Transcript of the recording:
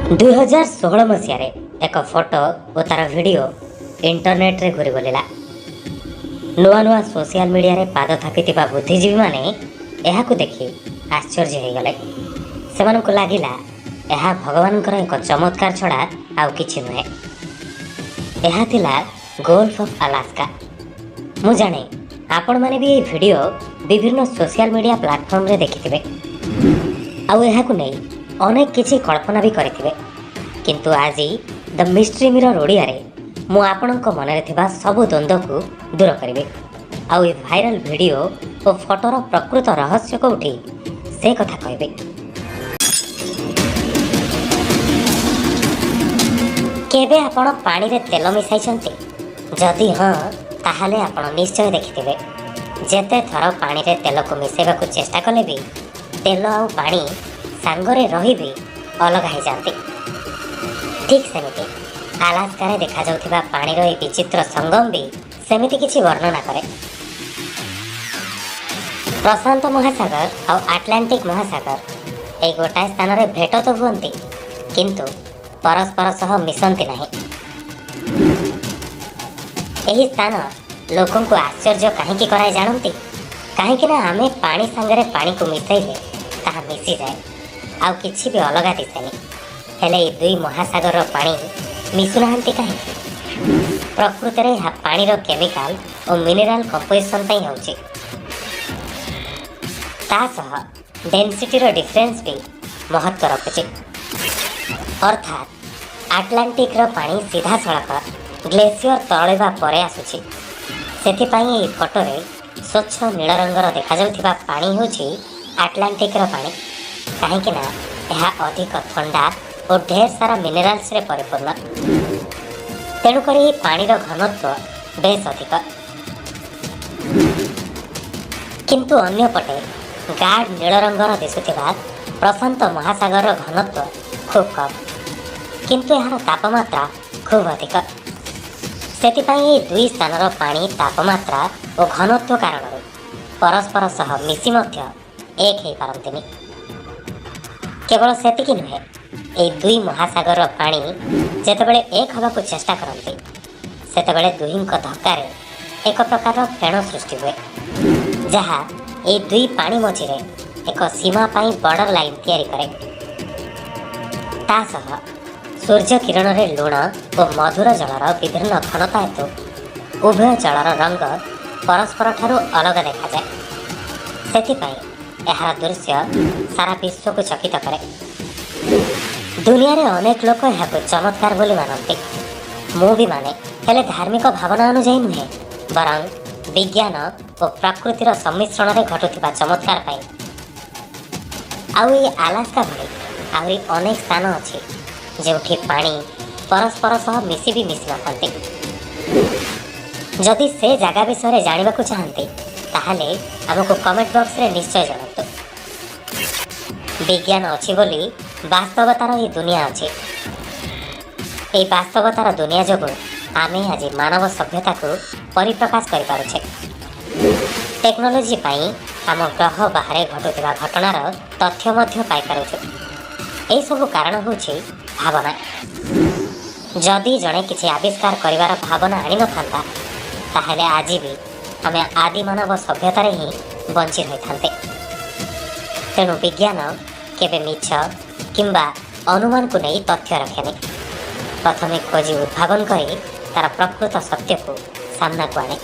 2016 ମସିହାରେ ଏକ ଫଟୋ ଓ ତାର ଭିଡ଼ିଓ ଇଣ୍ଟରନେଟ୍ରେ ଘୁରି ବୁଲିଲା। ନୂଆ ନୂଆ ସୋସିଆଲ ମିଡ଼ିଆରେ ପାଦ ଥାପିଥିବା ବୁଦ୍ଧିଜୀବୀମାନେ ଏହାକୁ ଦେଖି ଆଶ୍ଚର୍ଯ୍ୟ ହୋଇଗଲେ। ସେମାନଙ୍କୁ ଲାଗିଲା, ଏହା ଭଗବାନଙ୍କର ଏକ ଚମତ୍କାର ଛଡ଼ା ଆଉ କିଛି ନୁହେଁ। ଏହା ଥିଲା ଗଲ୍ଫ ଅଫ୍ ଆଲାସ୍କା। ମୁଁ ଜାଣେ, ଆପଣମାନେ ବି ଏହି ଭିଡ଼ିଓ ବିଭିନ୍ନ ସୋସିଆଲ ମିଡ଼ିଆ ପ୍ଲାଟଫର୍ମରେ ଦେଖିଥିବେ ଆଉ ଏହାକୁ ନେଇ ଅନେକ କିଛି କଳ୍ପନା ବି କରିଥିବେ। କିନ୍ତୁ ଆଜି ଦ ମିଷ୍ଟ୍ରି ମିରର ଓଡ଼ିଆରେ ମୁଁ ଆପଣଙ୍କ ମନରେ ଥିବା ସବୁ ଦ୍ୱନ୍ଦ୍ୱକୁ ଦୂର କରିବି ଆଉ ଏ ଭାଇରାଲ ଭିଡ଼ିଓ ଓ ଫଟୋର ପ୍ରକୃତ ରହସ୍ୟ କେଉଁଠି, ସେ କଥା କହିବି। କେବେ ଆପଣ ପାଣିରେ ତେଲ ମିଶାଇଛନ୍ତି? ଯଦି ହଁ, ତାହେଲେ ଆପଣ ନିଶ୍ଚୟ ଦେଖିଥିବେ, ଯେତେ ଥର ପାଣିରେ ତେଲକୁ ମିଶାଇବାକୁ ଚେଷ୍ଟା କଲେ ବି ତେଲ ଆଉ ପାଣି ସାଙ୍ଗରେ ରହି ବି ଅଲଗା ହେଇଯାଆନ୍ତି। ଠିକ୍ ସେମିତି ଆଲାସ୍କାରେ ଦେଖାଯାଉଥିବା ପାଣିର ଏହି ବିଚିତ୍ର ସଙ୍ଗମ ବି ସେମିତି କିଛି ବର୍ଣ୍ଣନା କରେ। ପ୍ରଶାନ୍ତ ମହାସାଗର ଆଉ ଆଟଲାଣ୍ଟିକ୍ ମହାସାଗର ଏଇ ଗୋଟାଏ ସ୍ଥାନରେ ଭେଟ ତ ହୁଅନ୍ତି, କିନ୍ତୁ ପରସ୍ପର ସହ ମିଶନ୍ତି ନାହିଁ। ଏହି ସ୍ଥାନ ଲୋକଙ୍କୁ ଆଶ୍ଚର୍ଯ୍ୟ କାହିଁକି କରାଏ ଜାଣନ୍ତି? କାହିଁକି ନା ଆମେ ପାଣି ସାଙ୍ଗରେ ପାଣିକୁ ମିଶାଇଲେ ତାହା ମିଶିଯାଏ ଆଉ କିଛି ବି ଅଲଗା ଦିଶେନି। ହେଲେ ଏହି ଦୁଇ ମହାସାଗରର ପାଣି ମିଶୁନାହାନ୍ତି କାହିଁକି? ପ୍ରକୃତରେ ଏହା ପାଣିର କେମିକାଲ ଓ ମିନେରାଲ କମ୍ପୋଜିସନ୍ ପାଇଁ ହେଉଛି। ତା ସହ ଡେନ୍ସିଟିର ଡିଫରେନ୍ସ ବି ମହତ୍ତ୍ୱ ରଖୁଛି। ଅର୍ଥାତ୍ ଆଟଲାଣ୍ଟିକର ପାଣି ସିଧାସଳଖ ଗ୍ଲେସିୟର ତରଳିବା ପରେ ଆସୁଛି। ସେଥିପାଇଁ ଏହି ଫଟୋରେ ସ୍ୱଚ୍ଛ ନୀଳ ରଙ୍ଗର ଦେଖାଯାଉଥିବା ପାଣି ହେଉଛି ଆଟଲାଣ୍ଟିକର ପାଣି, କାହିଁକି ନା ଏହା ଅଧିକ ଥଣ୍ଡା ଓ ଢେର ସାରା ମିନେରାଲ୍ସରେ ପରିପୂର୍ଣ୍ଣ। ତେଣୁକରି ଏହି ପାଣିର ଘନତ୍ୱ ବେଶ ଅଧିକ। କିନ୍ତୁ ଅନ୍ୟପଟେ ଗାଢ଼ ନୀଳ ରଙ୍ଗର ଦିଶୁଥିବା ପ୍ରଶାନ୍ତ ମହାସାଗରର ଘନତ୍ୱ ଖୁବ୍ କମ୍, କିନ୍ତୁ ଏହାର ତାପମାତ୍ରା ଖୁବ୍ ଅଧିକ। ସେଥିପାଇଁ ଏହି ଦୁଇ ସ୍ଥାନର ପାଣି ତାପମାତ୍ରା ଓ ଘନତ୍ୱ କାରଣରୁ ପରସ୍ପର ସହ ମିଶି ମଧ୍ୟ ଏକ ହେଇପାରନ୍ତିନି। କେବଳ ସେତିକି ନୁହେଁ, ଏହି ଦୁଇ ମହାସାଗରର ପାଣି ଯେତେବେଳେ ଏକ ହେବାକୁ ଚେଷ୍ଟା କରନ୍ତି, ସେତେବେଳେ ଦୁହିଁଙ୍କ ଧକ୍କାରେ ଏକ ପ୍ରକାରର ଫେଣ ସୃଷ୍ଟି ହୁଏ, ଯାହା ଏହି ଦୁଇ ପାଣି ମଝିରେ ଏକ ସୀମା ପାଇଁ ବର୍ଡର ଲାଇନ୍ ତିଆରି କରେ। ତା ସହ ସୂର୍ଯ୍ୟ କିରଣରେ ଲୁଣ ଓ ମଧୁର ଜଳର ବିଭିନ୍ନ ଘନତା ହେତୁ ଉଭୟ ଜଳର ରଙ୍ଗ ପରସ୍ପର ଠାରୁ ଅଲଗା ଦେଖାଯାଏ। ସେଥିପାଇଁ ଏହାର ଦୃଶ୍ୟ ସାରା ବିଶ୍ୱକୁ ଚକିତ କରେ। ଦୁନିଆରେ ଅନେକ ଲୋକ ଏହାକୁ ଚମତ୍କାର ବୋଲି ମାନନ୍ତି। ମୁଁ ବି ମାନେ, ହେଲେ ଧାର୍ମିକ ଭାବନା ଅନୁଯାୟୀ ନୁହେଁ, ବରଂ ବିଜ୍ଞାନ ଓ ପ୍ରକୃତିର ସମ୍ମିଶ୍ରଣରେ ଘଟୁଥିବା ଚମତ୍କାର ପାଇଁ। ଆଉ ଏଇ ଆଲାସ୍କା ଭଳି ଆହୁରି ଅନେକ ସ୍ଥାନ ଅଛି, ଯେଉଁଠି ପାଣି ପରସ୍ପର ସହ ମିଶି ବି ମିଶି ନଥାନ୍ତି। ଯଦି ସେ ଜାଗା ବିଷୟରେ ଜାଣିବାକୁ ଚାହାନ୍ତି, ତାହେଲେ ଆମକୁ କମେଣ୍ଟ ବକ୍ସରେ ନିଶ୍ଚୟ ଜଣାନ୍ତୁ। ବିଜ୍ଞାନ ଅଛି ବୋଲି ବାସ୍ତବତାର ଏହି ଦୁନିଆ ଅଛି। ଏହି ବାସ୍ତବତାର ଦୁନିଆ ଯୋଗୁଁ ଆମେ ଆଜି ମାନବ ସଭ୍ୟତାକୁ ପରିପ୍ରକାଶ କରିପାରୁଛେ। ଟେକ୍ନୋଲୋଜି ପାଇଁ ଆମ ଗ୍ରହ ବାହାରେ ଘଟୁଥିବା ଘଟଣାର ତଥ୍ୟ ମଧ୍ୟ ପାଇପାରୁଛୁ। ଏହିସବୁ କାରଣ ହେଉଛି ଭାବନା। ଯଦି ଜଣେ କିଛି ଆବିଷ୍କାର କରିବାର ଭାବନା ଆଣିନଥାନ୍ତା, ତାହେଲେ ଆଜି ବି ଆମେ ଆଦିମାନବ ସଭ୍ୟତାରେ ହିଁ ବଞ୍ଚି ରହିଥାନ୍ତେ। ତେଣୁ ବିଜ୍ଞାନ କେବେ ମିଛ କିମ୍ବା ଅନୁମାନକୁ ନେଇ ତଥ୍ୟ ରଖେନି। ପ୍ରଥମେ ଖୋଜି ଉଦ୍ଭାବନ କରି ତାର ପ୍ରକୃତ ସତ୍ୟକୁ ସାମ୍ନାକୁ ଆଣେ।